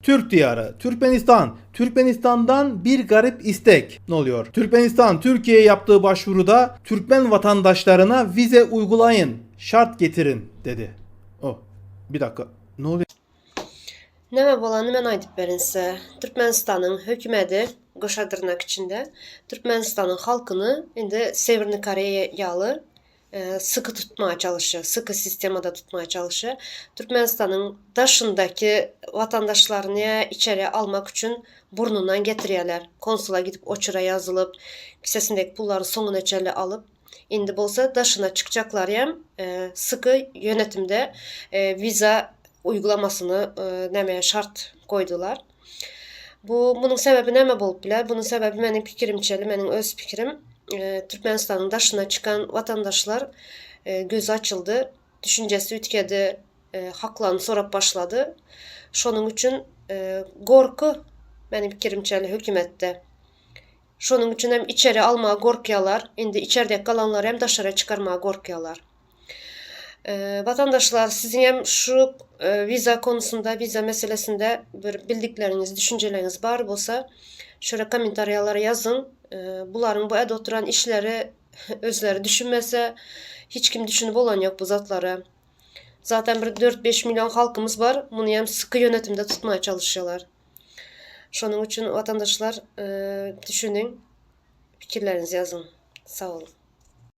Türk diyarı, Türkmenistan. Türkmenistan'dan bir garip istek. Ne oluyor? Türkmenistan Türkiye'ye yaptığı başvuruda Türkmen vatandaşlarına vize uygulayın, şart getirin dedi. Oh, bir dakika. Ne oluyor? Näme bolany men aýdyp berin size. Türkmenistanyň hökümedi, goşa dyrnak içinde, Türkmenistanyň halkyny indi Sewerny Koreýa ýaly syky tutmaga çalyşýar, syky sistemada tutmaga çalyşýar. Türkmenistanyň daşyndaky watandaşlaryny içeri almak üçin burnundan getirýärler. Konsula gidip oçura ýazylyp, kisesindeki pullary soňuna çenli alyp, indi bolsa daşyna çykjaklaryam syky ýönetimde wiza uýgulamasyny näme şart goýdular. Bu munuň sebäbi näme bolup biler? Bunuň sebäbi meniň pikirimçeli, meniň öz pikirim, Türkmenistanyň daşyna çykan watandaşlar gözi açyldy, düşünjesi üýtgedi, haklaryny sorap başlady. Şonuň üçin gorky meniň pikirimçeli hökümetde. Şonuň üçin hem içeri almaga gorkýarlar. Indi içerdeki galanlary hem daşara çykarmaga gorkýarlar. Watandaşlar siziň hem şu wiza konusynda, wiza meselesinde bir bildikleriňiz, düşünjeleriňiz bar bolsa, şöyle kommentariýalara ýazyň. Bularyň bu ede oturan işleri özleri düşünmese, hiç kim düşünip bolan ýok bu zatlara. Zaten bir 4-5 million halkymyz bar, muny hem syky ýönetimde tutmaya çalyşýarlar. Şonuň üçin watandaşlar düşüniň, pikirleriňizi ýazyň. Sag boluň.